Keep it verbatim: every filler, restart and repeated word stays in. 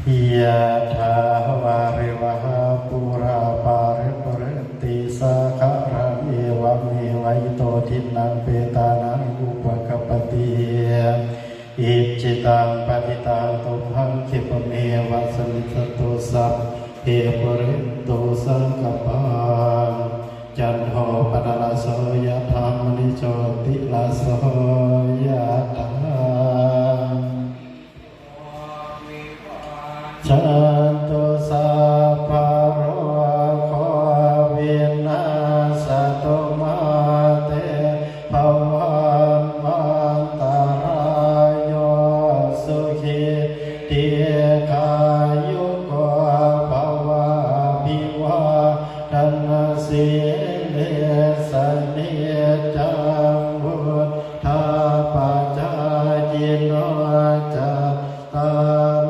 Yathā vārivahā pūrā paripūrenti sāgaraṃ, evameva ito dinnaṃ petānaṃ upakappati. Icchitaṃ patthitaṃ tumhaṃ khippameva samijjhatu, sabbe pūrentu saṅkappā, cando paṇṇaraso yathā, maṇi jotiraso yathā. Jantu sabbarogo vinassatu, mā te bhavatvantarāyo, sukhī dīghāyuko